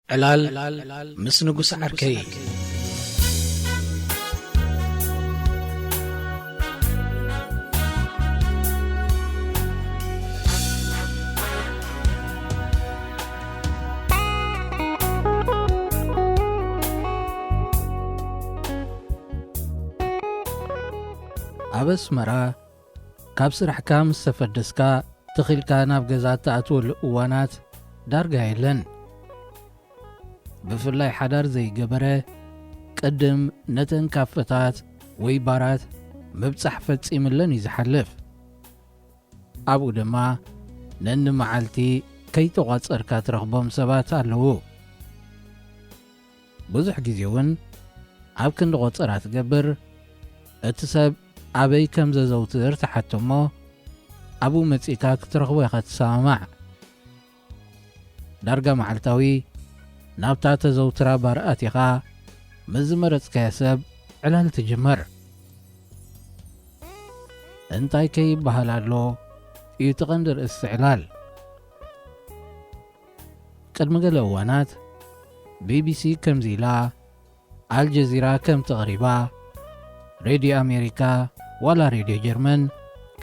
ዕላል ምስ ንጉስ ዓርከይ። ኣብ ኣስመራ ካብ ስራሕካ ምስ ተፈደስካ ትኺልካ ናብ ገዛ እትኣትወሉ እዋናት ዳርጋ የለን። ብፍላይ ሓዳር ዘይገበረ ቅድም ነተን ካፈታት ወይ ባራት ምብጻሕ ፈጺምለን እዩ ዝሓልፍ። ኣብኡ ድማ ነንመዓልቲ ከይተቋጸርካ ትረኽቦም ሰባት ኣለዉ። ብዙሕ ግዜ እውን ኣብ ክንዲ ቆጸራ ትገብር፣ እቲ ሰብ ኣበይ ከም ዘዘውትር ትሓቶ እሞ ኣብኡ መጺእካ ክትረኽቦ ኢኻ ትሰማማዕ። ዳርጋ መዓልታዊ ናብታ ተዘውትራ ባር ኣቲኻ ምስ ዝመረጽካዮ ሰብ ዕላል ትጅምር። እንታይ ከይበሃል ኣሎ እዩ እቲ ቀንዲ ርእሲ ዕላል። ቅድሚ ገለ እዋናት ቢቢሲ ከምዚ ኢላ፣ ኣልጀዚራ ከምቲ ቀሪባ፣ ሬድዮ ኣሜሪካ ዋላ ሬድዮ ጀርመን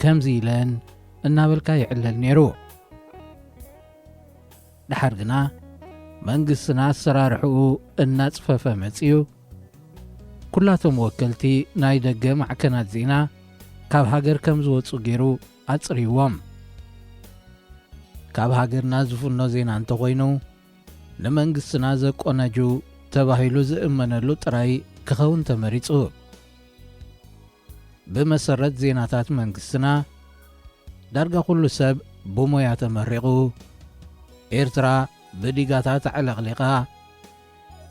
ከምዚ ኢለን እናበልካ ይዕለል ነይሩ። ደሓር ግና መንግስትና ኣሰራርሕኡ እናጽፈፈ መጺኡ፣ ኩላቶም ወከልቲ ናይ ደገ ማዕከናት ዜና ካብ ሃገር ከም ዝወጹ ገይሩ ኣጽርይዎም። ካብ ሃገርና ዝፍኖ ዜና እንተኾይኑ፣ ንመንግስትና ዘቆናጁ ተባሂሉ ዝእመነሉ ጥራይ ክኸውን ተመሪጹ። ብመሰረት ዜናታት መንግስትና፣ ዳርጋ ኩሉ ሰብ ብሞያ ተመሪቑ፣ ኤርትራ ብዲጋታት ኣዕለቕሊቓ፣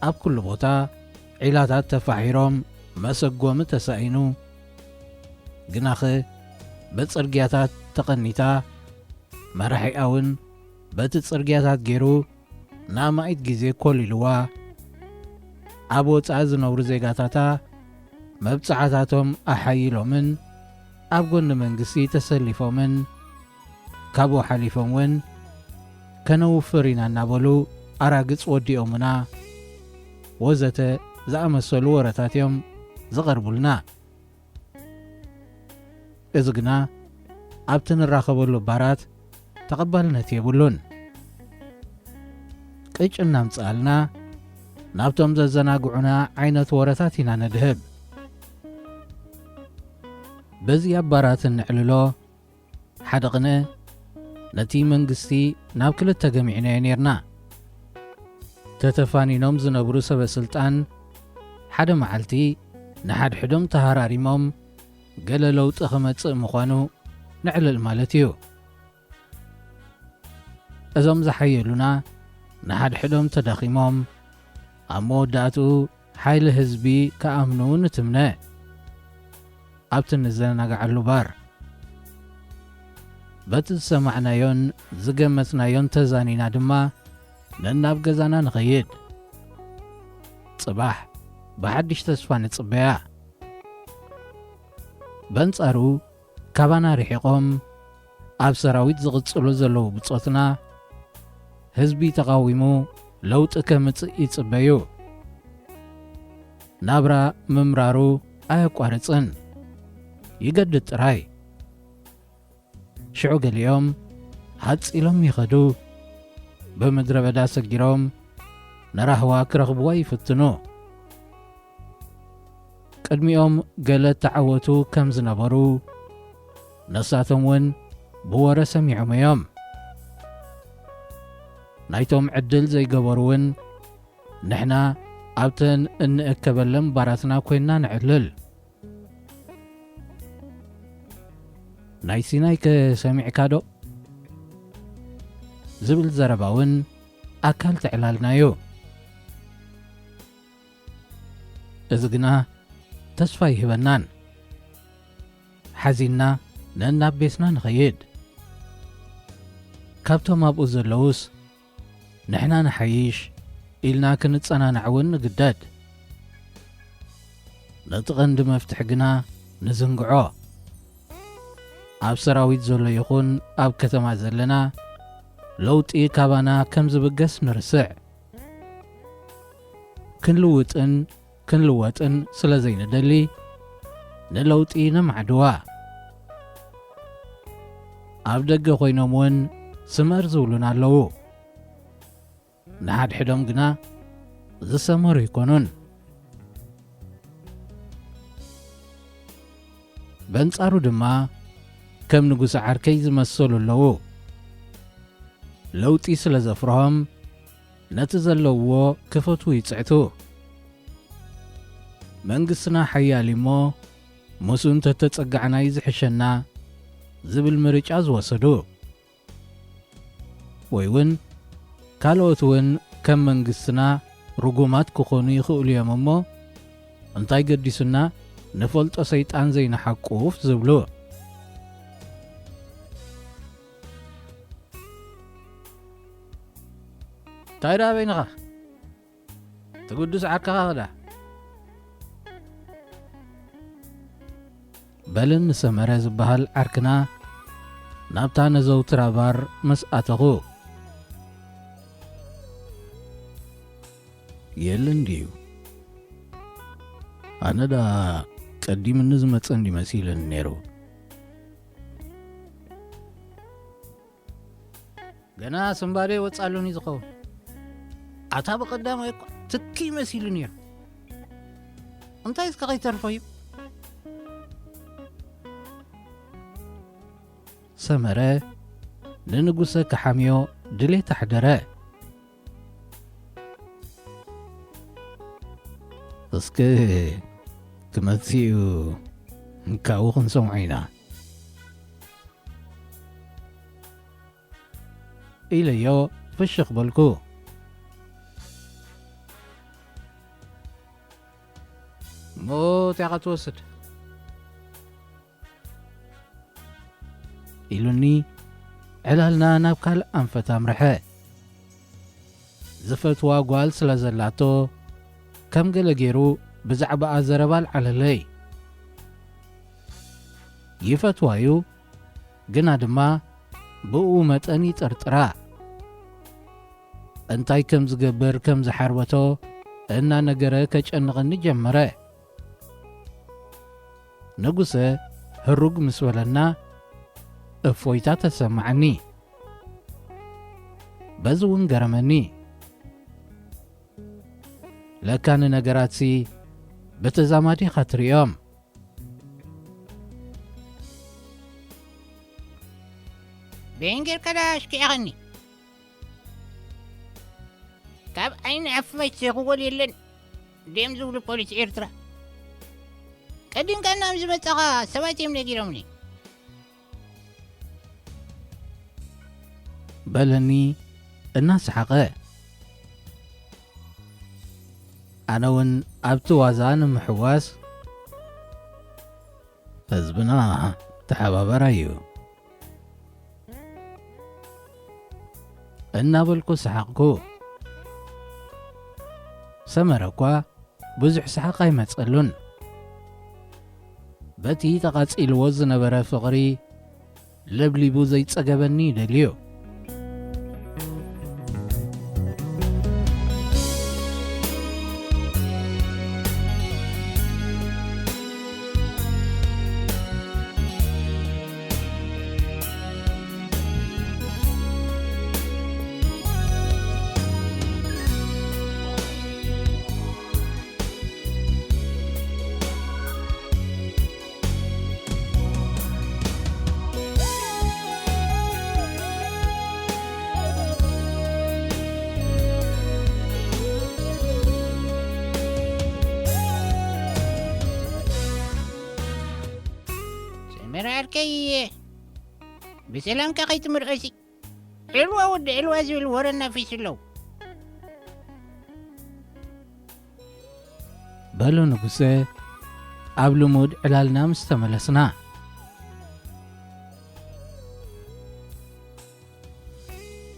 ኣብ ኩሉ ቦታ ዒላታት ተፋሒሮም፣ መሰጎሚ ተሳኢኑ፣ ግናኸ ብጽርግያታት ተቐኒታ፣ መራሒኣ እውን በቲ ጽርግያታት ገይሩ ንኣማኢት ግዜ ኮሊልዋ። ኣብ ወጻኢ ዝነብሩ ዜጋታታ መብጽዓታቶም ኣሓይሎምን ኣብ ጎኒ መንግስቲ ተሰሊፎምን፣ ካብኡ ሓሊፎም እውን ከነውፍር ኢና እናበሉ ኣራግጽ ወዲኦምና ወዘተ ዝኣመሰሉ ወረታት እዮም ዝቐርቡልና። እዚ ግና ኣብቲ ንራኸበሉ ባራት ተቐባልነት የብሉን። ቅጭ እናምጽኣልና ናብቶም ዘዘናግዑና ዓይነት ወረታት ኢና ነድህብ። በዚ ኣብ ባራት እንዕልሎ ሓደ ቅነ ነቲ መንግስቲ ናብ ክልተ ገሚዕናዮ ኔርና። ተተፋኒኖም ዝነብሩ ሰበ ስልጣን ሓደ መዓልቲ ንሓድሕዶም ተሃራሪሞም ገለ ለውጢ ክመጽእ ምዃኑ ነዕልል ማለት እዩ። እዞም ዝሓየሉና ንሓድሕዶም ተዳኺሞም ኣብ መወዳእትኡ ሓይሊ ህዝቢ ክኣምኑ ንትምነ። ኣብቲ ንዘናግዓሉ ባር በቲ ዝሰማዕናዮን ዝገመትናዮን ተዛኒና ድማ ነናብ ገዛና ንኸይድ። ጽባሕ ብሓድሽ ተስፋ ንጽበያ። በንጻሩ ካባና ርሒቖም ኣብ ሰራዊት ዝቕጽሉ ዘለዉ ብጾትና፣ ህዝቢ ተቓዊሙ ለውጢ ከምጽእ ይጽበዩ። ናብራ ምምራሩ ኣየቋርጽን፣ ይገድድ ጥራይ። ሽዑ ገሊኦም ሃጽ ኢሎም ይኸዱ፣ ብምድረ በዳ ሰጊሮም ንራህዋ ክረኽብዋ ይፍትኑ። ቅድሚኦም ገለ ተዓወቱ ከም ዝነበሩ፣ ነሳቶም እውን ብወረ ሰሚዖም እዮም። ናይቶም ዕድል ዘይገበሩ እውን ንሕና ኣብተን እንእከበለን ባራትና ኮይንና ንዕልል። ናይ ሲናይከ ሰሚዕካ ዶ? ዝብል ዘረባ እውን ኣካል ትዕላልናዮ። እዚ ግና ተስፋ ይህበናን። ሓዚንና ነናብ ቤትና ንኸይድ። ካብቶም ኣብኡ ዘለዉስ ንሕና ንሓይሽ ኢልና ክንጸናናዕ እውን ንግደድ። ነቲ ቀንዲ መፍትሒ ግና ንዝንግዖ። ኣብ ሰራዊት ዘሎ ይኹን ኣብ ከተማ ዘለና ለውጢ ካባና ከም ዝብገስ ንርስዕ። ክንልውጥን ክንልወጥን ስለ ዘይንደሊ፣ ንለውጢ ነማዕድዋ። ኣብ ደገ ኮይኖም እውን ስመር ዝብሉና ኣለዉ። ንሓድሕዶም ግና ዝሰመሩ ኣይኮኑን። በንጻሩ ድማ ከም ንጉስ ዓርከይ ዝመሰሉ ኣለዉ። ለውጢ ስለ ዘፍርሆም ነቲ ዘለውዎ ክፈትዉ ይጽዕቱ። መንግስትና ሓያል እሞ ምስኡ እንተተጸጋዕናይ ዝሕሸና ዝብል ምርጫ ዝወሰዱ። ወይ እውን ካልኦት እውን ከም መንግስትና ርጉማት ክኾኑ ይኽእሉ እዮም እሞ፣ እንታይ ገዲሱና ንፈልጦ ሰይጣን ዘይንሓቁፍ ዝብሉ። እንታይ ደኣ በይንኻ? ትጉድስ ዓርክኻ ኸዳ? በልን ንሰመረ ዝበሃል ዓርክና ናብታ ነዘውትራ ባር ምስ ኣተኹ። የለን ድዩ? ኣነ ደኣ ቀዲምኒ ዝመጸ እንዲ መሲለኒ ነይሩ። ገና ስንባደ ይወጽኣሉን እዩ ዝኸውን። ኣታ ብቐዳማይ እኳ ትኪ መሲሉ ነይሩ። እንታይ እስከ ከይተርፎ እዩ? ሰመረ ንንጉሰ ክሓምዮ ድሌት ኣሕደረ። እስከ ክመጽእ እዩ፣ ካብኡ ክንሰምዖ ኢና። ኢለዮ ፍሽኽ በልኩ። ሞት ያኻ ትወስድ ኢሉኒ፣ ዕላልና ናብ ካልእ ኣንፈት ኣምርሐ። ዝፈትዋ ጓል ስለ ዘላቶ፣ ከም ገለ ገይሩ ብዛዕባኣ ዘረባ ኣልዓለለይ። ይፈትዋ እዩ፣ ግና ድማ ብኡ መጠን ይጥርጥራ። እንታይ ከም ዝገብር ከም ዝሓርበቶ እናነገረ ከጨንቐኒ ጀመረ። ንጉሰ ህሩግ ምስ በለና እፎይታ ተሰማዓኒ። በዚ እውን ገረመኒ። ለካ ንነገራትሲ ብተዛማዲ ኢኻ ትርእዮም። በየን ጌርካ ደኣ ኣሽኪዕኻኒ? ካብ ዓይኒ ኣፋይ ሸይኹ ጎል የለን ድዮም ዝብሉ ፖሊስ ኤርትራ። ቀዲምካ እናም ዝመጻኻ ሰባት እዮም ነጊሮምኒ። በለኒ እናሰሓቐ። ኣነ እውን ኣብቲ ዋዛ ንምሕዋስ፣ ህዝብና ተሓባበራይ እዩ እናበልኩ ሰሓቕኩ። ሰመረ እኳ ብዙሕ ሰሓቕ ኣይመጸሉን። በቲ ተቓጺልዎ ዝነበረ ፍቕሪ ለብሊቡ ዘይጸገበኒ ይደልዩ። ሰመረ ዓርከይ፣ ብሰላምካ ከይትምርዖሲ። ዕልዋ ወዲ ዕልዋ ዝብል ወረ እናፊሱ ኣለዉ። በሉ ንጉሰ፣ ኣብ ልሙድ ዕላልና ምስ ተመለስና።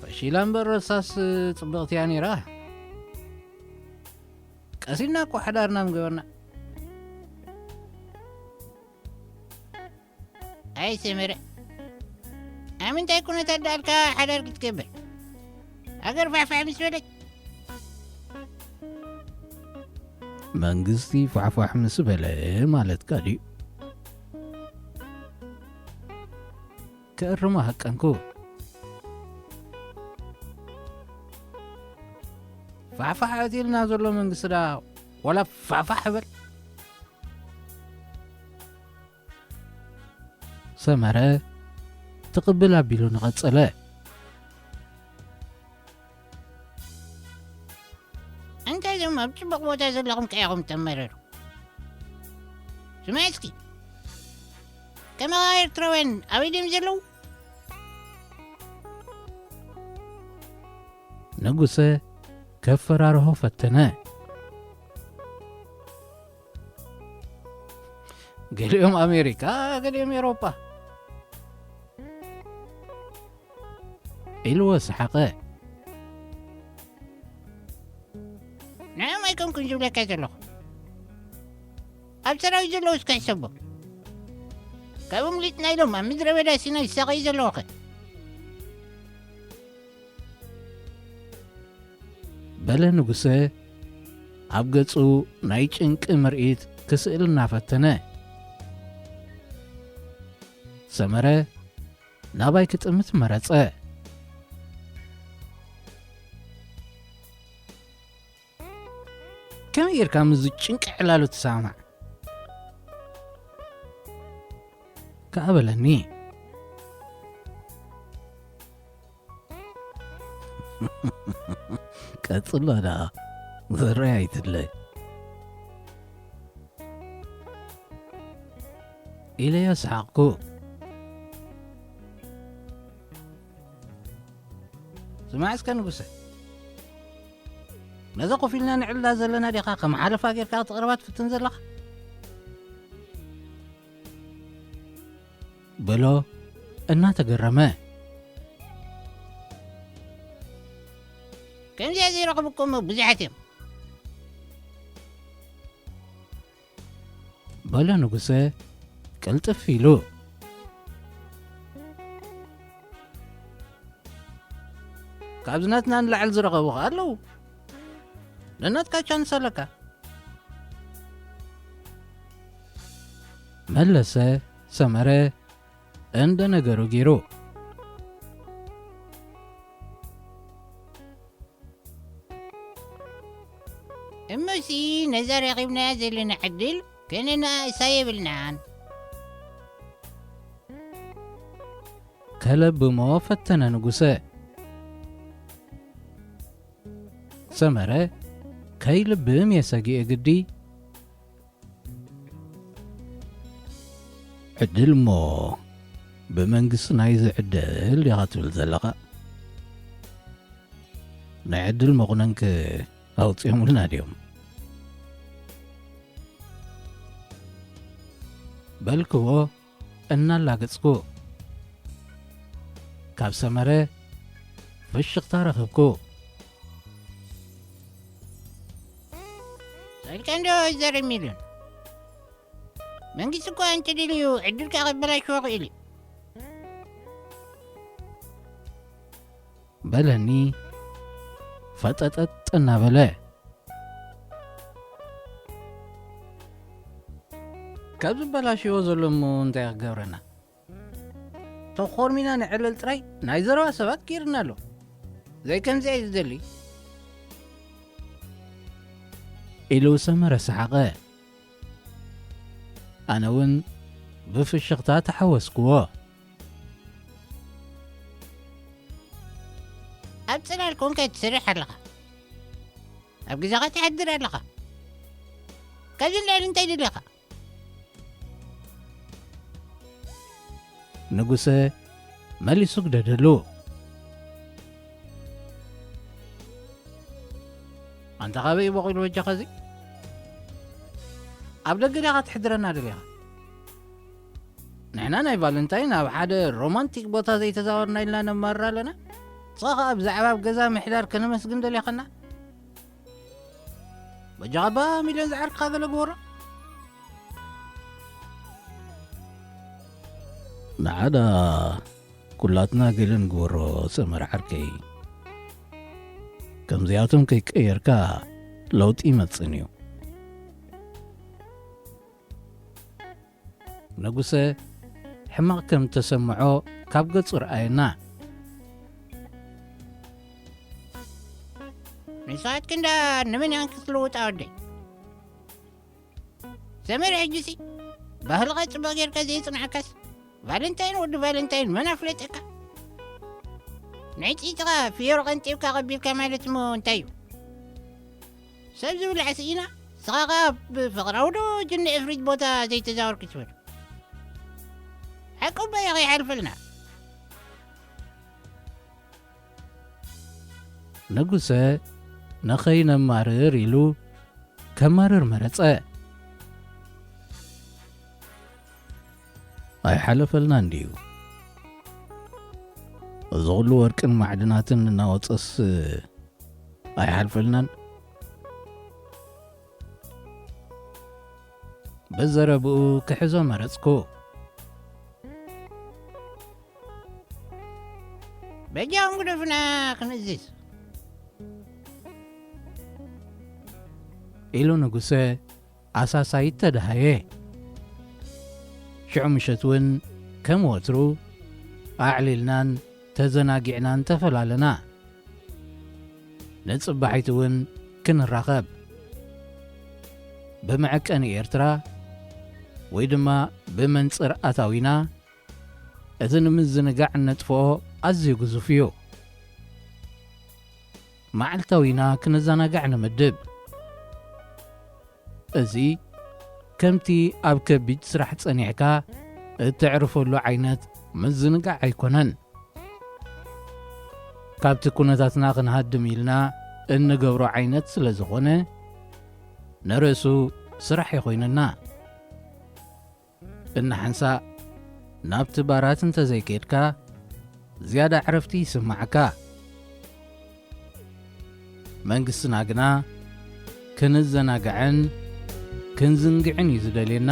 ፈሺላ እምበር ረሳስ ጽብቕቲ እያ ነይራ። ቀሲልና እኮ ሓዳርና ምገበርና። ኣይ ሰመረ፣ ኣብ ምንታይ ኩነታት ደኣልካ ሓዳር ክትገብር? ሃገር ፋሕፋሕ ምስ በለት። መንግስቲ ፋሕፋሕ ምስ በለ ማለትካ ድዩ? ክእርሞ ሃቀንኩ። ፋሕፋሕ ኣትዩልና ዘሎ መንግስቲ ደኣ ዋላ ፋሕፋሕ በል። ሰመረ ትቕብል ኣቢሉ ንቐጸለ። እንታይ ዞም ኣብ ጽቡቕ ቦታ ዘለኹም ቀያኹም ተመረሩ? ስማዕ እስኪ፣ ከማኻ ኤርትራውያን ኣበይ ድዮም ዘለዉ? ንጉሰ ከፈራርሆ ፈተነ። ገሊኦም ኣሜሪካ፣ ገሊኦም ኤውሮጳ። ኢልዎ ሰሓቐ። ንዕኦም ኣይኮንኩን ዝብለካ ዘለኹ። ኣብ ሰራዊት ዘለዉ እስከ ሕሰቦም። ካብኡ ምሊጥና ኢሎም ኣብ ምድረ በዳ ሲና ይሳቐዩ ዘለዉ ኸ? በለ ንጉሰ ኣብ ገጹ ናይ ጭንቂ ምርኢት ክስእል እናፈተነ። ሰመረ ናባይ ክጥምት መረጸ። ከመይ ጌርካ ምስዚ ጭንቂ ዕላሉ ትሰማማዕ? ከኣ በለኒ። ቀጽሎ ደኣ፣ ዝረኣይ ኣይትለ። ኢለዮ ሰሓቕኩ። ስማዕ እስከ ንጉሰ፣ ነዛ ኮፍ ኢልና ንዕልላ ዘለና ዲኻ ከም ሓለፋ ጌርካ ክትቕርባ ትፍትን ዘለኻ? በሎ እናተገረመ። ከምዚኣ ዘይረኽቡ እኮ እሞ ብዙሓት እዮም። በሎ ንጉሰ ቅልጥፍ ኢሉ። ካብዚ ናትና ንላዕሊ ዝረኸቡ ኸኣ ኣለዉ። ነናትካ ቻንስ ኣለካ። መለሰ ሰመረ እንደ ነገሩ ገይሩ። እሞሲ ነዛ ረኺብናያ ዘለና ዕድል ከነነኣእሳ የብልናን። ከለብሞ ፈተነ ንጉሰ። ሰመረ ከይልብም እየ ሰጊኤ ግዲ። ዕድል እሞ ብመንግስቲ ናይ ዝዕደል ዲኻ ትብል ዘለኻ? ናይ ዕድል መቑነንክ ኣውጺኦምልና ድዮም? በልክዎ እናላገጽኩ። ካብ ሰመረ ፍሽኽታ ረኸብኩ። ጻድቃን ዶ ይዛረብ ሚልዮን? መንግስቲ እኮ እንተደልዩ ዕድልካ ከበላሽዎ ይኽእል እዩ። በለኒ ፈጠጠጥ እናበለ። ካብ ዝበላሽዎ ዘሎ እሞ እንታይ ክገብረና? ተኾርሚና ንዕልል ጥራይ ናይ ዘረባ ሰባት ገይርና ኣሎ። ዘይከምዚ እዩ ዝደሊ። ኢሉ ሰመረ ሰሓቐ። ኣነ እውን ብፍሽኽታ ተሓወስክዎ። ኣብ ጽላል ኮንካ ትሰርሕ ኣለኻ። ኣብ ገዛኻ ትሓድር ኣለኻ። ካብዚ ንላዕሊ እንታይ ደሊኻ? ንጉሰ መሊሱ ግደደሉ። ኣንታ ካበይ እዩ በቒሉ በጃኻ እዚ? ኣብ ደገ ዲኻ ትሕድረና ደሊኻ? ንሕና ናይ ቫለንታይን ኣብ ሓደ ሮማንቲክ ቦታ ዘይተዛወርና ኢልና ነማርር ኣለና። ንስኻ ኸኣ ብዛዕባ ኣብ ገዛ ምሕዳር ከነመስግን ደሊኻና? በጃኻ ኣባ ሚልዮን ዝዓርክኻ ገለ ግበሮ። ንዓዳ ኩላትና ገለ ንግበሮ ሰመረ ዓርከይ። ከምዚኣቶም ከይቀየርካ ለውጢ ይመጽእን እዩ። ንጉሰ ሕማቕ ከም ተሰምዖ ካብ ገጹ ረኣየና። ንስኻትክን ደኣ ንመን ኢኻን ክትልውጣ ወደይ? ሰመረ ሕጂሲ ባህልኻ ጽቡቕ ጌርካ ዘየጽናዕካስ ቫለንታይን ወዲ ቫለንታይን መን ኣፍለጠካ? ንዕጽይትኻ ፍዮሪ ቀንጢብካ ቀቢልካ ማለት እሞ እንታይ እዩ? ሰብ ዝብላዕ ስኢና፣ ንስኻ ኸኣ ብፍቕራዊ ዶ ጅኒ እፍሪት ቦታ ዘይተዛወርክ ትብል? ሓቂ እባ እዩ ከይሓልፈልና። ንጉሰ ንኸይነማርር ኢሉ ከማርር መረጸ። ኣይሓለፈልናን ድዩ? እዚ ኹሉ ወርቅን ማዕድናትን እናወጸስ ኣይሓልፈልናን? ብዘረብኡ ክሕዞ መረጽኩ። በጃኹም ግደፉና ክንእዝዝ። ኢሉ ንጉሰ ኣሳሳይት ተደሃየ። ሽዑ ምሸት እውን ከም ወትሩ ኣዕሊልናን ተዘናጊዕናን ተፈላለና። ንጽባሒት እውን ክንራኸብ። ብመዐቀኒ ኤርትራ ወይ ድማ ብመንጽር ኣታዊና፣ እቲ ንምዝንጋዕ እነጥፍኦ ኣዝዩ ግዙፍ እዩ። መዓልታዊና ክንዘናጋዕ ንምድብ። እዚ ከምቲ ኣብ ከቢድ ስራሕ ጸኒዕካ እተዕርፈሉ ዓይነት ምዝንጋዕ ኣይኮነን። ካብቲ ኩነታትና ክንሃድም ኢልና እንገብሮ ዓይነት ስለ ዝኾነ፣ ንርእሱ ስራሕ ይኾይነና። እናሓንሳእ ናብቲ ባራት እንተዘይከድካ፣ ዝያዳ ዕረፍቲ ይስምዓካ። መንግስትና ግና ክንዘናግዕን ክንዝንግዕን እዩ ዝደልየና።